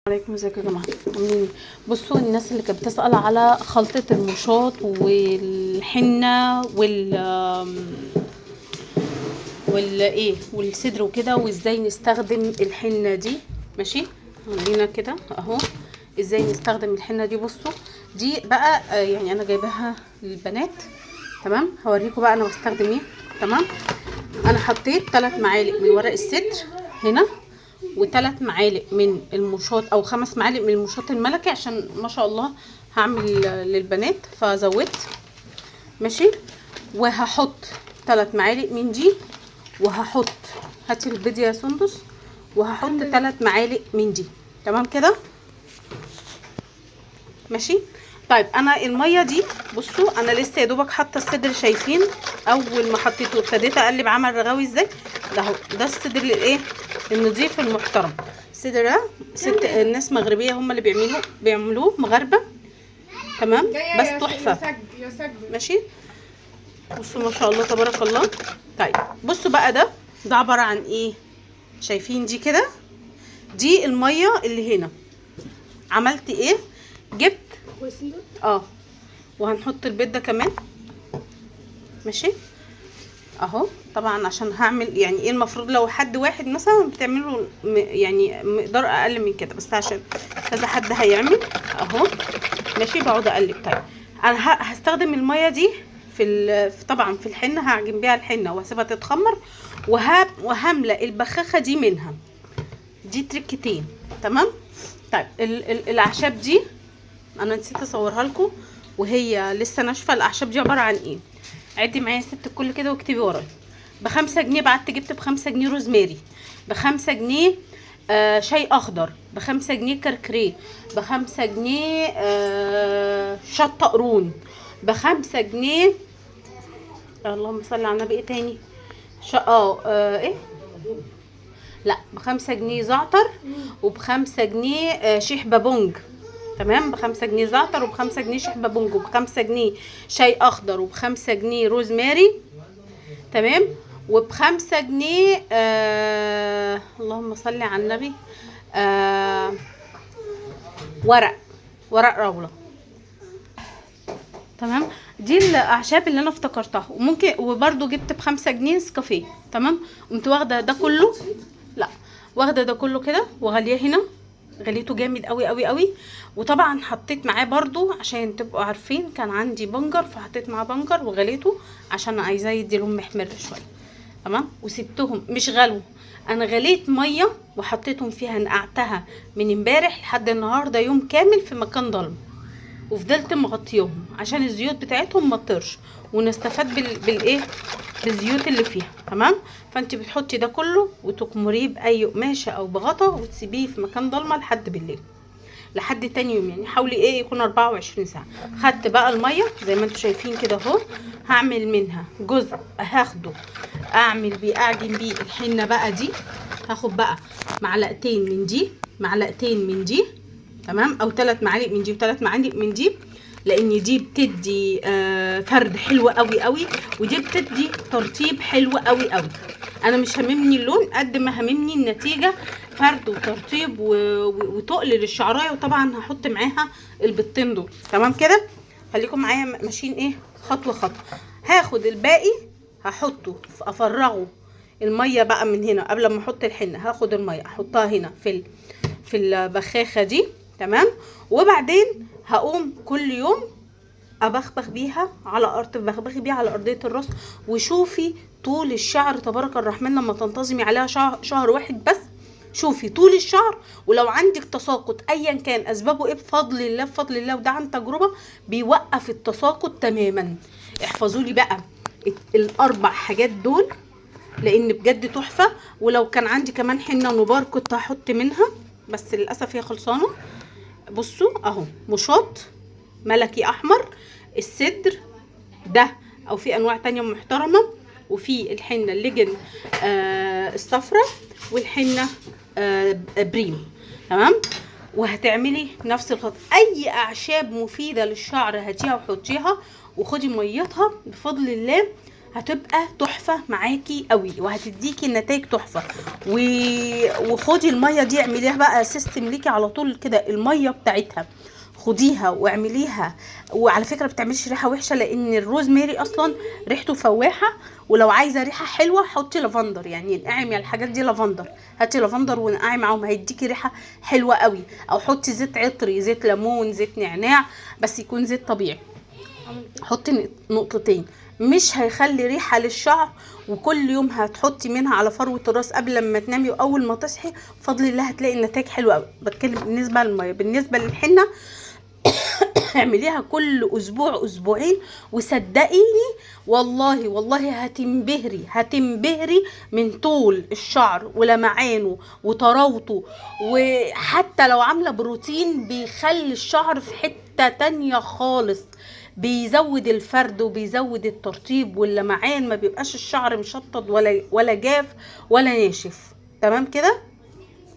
عليكم، ازيكم يا جماعة؟ عاملين ايه؟ بصوا، الناس اللي كانت بتسال على خلطه المشاط والحنه وال ايه والصدر وكده، وازاي نستخدم الحنة دي. ماشي، خلينا كده اهو ازاي نستخدم الحنة دي. بصوا دي بقى يعني انا جايباها للبنات، تمام؟ هوريكم بقى انا بستخدم ايه. تمام، انا حطيت 3 معالق من ورق السدر هنا، وثلاث معالق من المشاط او 5 معالق من المشاط الملكي، عشان ما شاء الله هعمل للبنات فزودت. ماشي، وهحط 3 معالق من دي، وهحط هاتي البيض يا سندس، وهحط 3 معالق من دي. تمام كده؟ ماشي. طيب انا المية دي بصوا انا لسه يا دوبك حاطه الصدر، شايفين اول ما حطيته ابتديت اقلب عمل رغاوي ازاي؟ ده اهو ده الصدر الايه النظيف المحترم. الصدر ده ست الناس مغربية هم اللي بيعملوه مغاربة، تمام؟ بس تحفة. ماشي، بصوا ما شاء الله تبارك الله. طيب بصوا بقى ده عبارة عن ايه؟ شايفين دي كده؟ دي المية اللي هنا. عملت ايه؟ جبت وهنحط البيض ده كمان. ماشي اهو. طبعا عشان هعمل يعني ايه، المفروض لو حد واحد مثلا بتعمله يعني مقدار اقل من كده، بس عشان كذا حد هيعمل اهو. ماشي، بقعد اقلب. طيب انا هستخدم المية دي في طبعا في الحنة، هعجن بيها الحنة وهسيبها تتخمر، وهملأ البخاخه دي منها. دي تركتين، تمام؟ طيب الاعشاب دي انا نسيت اصورها لكم وهي لسه ناشفة. الاعشاب دي عبارة عن ايه؟ عدي معايا يا ست الكل كده واكتبي ورايا. ب5 جنيه بعت جبت ب5 جنيه روزماري، ب5 جنيه شاي اخضر، ب5 جنيه كركريه، ب5 جنيه شطه قرون، ب5 جنيه اللهم صل على النبي. ايه تاني؟ ايه؟ لا، ب5 جنيه زعتر، وب5 جنيه شيح بابونج. تمام، ب5 جنيه زعتر، وب5 جنيه شيح بابونج، وب5 جنيه شاي اخضر، وب5 جنيه روزماري، تمام، وب5 جنيه اللهم صل على النبي ورق راوله. تمام، دي الاعشاب اللي انا افتكرتها. وممكن وبرده جبت ب5 جنيه نسكافيه. تمام، قمت واخده ده كله، لا واخده ده كله كده وغاليه هنا، غليته جامد قوي قوي قوي. وطبعا حطيت معاه برضو عشان تبقوا عارفين كان عندي بنجر، فحطيت معاه بنجر وغليته عشان عايزاه يدي لون محمر شوية. تمام، وسبتهم مش غلو، انا غليت مية وحطيتهم فيها، نقعتها من امبارح لحد النهارده يوم كامل في مكان ضلمة، وفضلت مغطيهم عشان الزيوت بتاعتهم ما تطرش ونستفاد بالايه بالزيوت اللي فيها. تمام، فانت بتحطي ده كله وتكمريه باي قماشة او بغطا وتسيبيه في مكان ضلمة لحد بالليل، لحد تاني يوم، يعني حاولي ايه يكون 24 ساعة. خدت بقى المية زي ما انتم شايفين كده اهو، هعمل منها جزء هاخده اعمل بيه اعجن بيه الحنة بقى دي. هاخد بقى معلقتين من دي، معلقتين من دي، تمام، او 3 معالق من دي و3 معالق من دي، لان دي بتدي فرد حلو قوي قوي، ودي بتدي ترطيب حلو قوي قوي. انا مش هاممني اللون قد ما هاممني النتيجة، فرد وترطيب وتقل للشعرايه. وطبعا هحط معاها البيضتين دول. تمام كده، خليكم معايا ماشيين ايه خطوة خطوة. هاخد الباقي هحطه افرغه المية بقى من هنا قبل ما احط الحنة، هاخد المية احطها هنا في البخاخه دي. تمام، وبعدين هقوم كل يوم ابخبخ بيها على ارض، بخبخي بيها على ارضية الراس، وشوفي طول الشعر تبارك الرحمن لما تنتظمي عليها شهر واحد بس، شوفي طول الشعر. ولو عندك تساقط ايا كان اسبابه ايه، بفضل الله بفضل الله وده عن تجربه بيوقف التساقط تماما. احفظوا لي بقى الاربع حاجات دول لان بجد تحفة. ولو كان عندي كمان حنة نبار كنت هحط منها، بس للاسف هي خلصانه. بصوا اهو، مشاط ملكي احمر، السدر ده او في انواع تانية محترمه، وفي الحنة الليجن الصفرة، والحنه بريم. تمام، وهتعملي نفس الخطوة. اي اعشاب مفيدة للشعر هاتيها وحطيها وخدي ميتها بفضل الله. هتبقى تحفة معاكي قوي، وهتديكي النتائج تحفة. وخدي المية دي اعمليها بقى system ليكي على طول كده، المية بتاعتها خديها واعمليها. وعلى فكرة بتعملش ريحه وحشة، لان الروزماري اصلا ريحته فواحه. ولو عايزه ريحه حلوة حطي لافندر، يعني انقعي الحاجات دي لافندر، هاتي لافندر وانقعي معاهم، هيديكي ريحه حلوة قوي. او حطي زيت عطري، زيت ليمون، زيت نعناع، بس يكون زيت طبيعي. حطي نقطتين، مش هيخلي ريحه للشعر. وكل يوم هتحطي منها على فروه الراس قبل ما تنامي واول ما تصحي، بفضل الله هتلاقي النتائج حلوة قوي. بتكلم بالنسبة للمية. بالنسبة للحنه اعمليها كل اسبوع اسبوعين، وصدقيني والله والله هتنبهري، هتنبهري من طول الشعر ولمعانه وطراوته. وحتى لو عامله بروتين بيخلي الشعر في حتة تانية خالص، بيزود الفرد وبيزود الترطيب واللمعان، ما بيبقاش الشعر مشطط ولا جاف ولا ناشف. تمام كده؟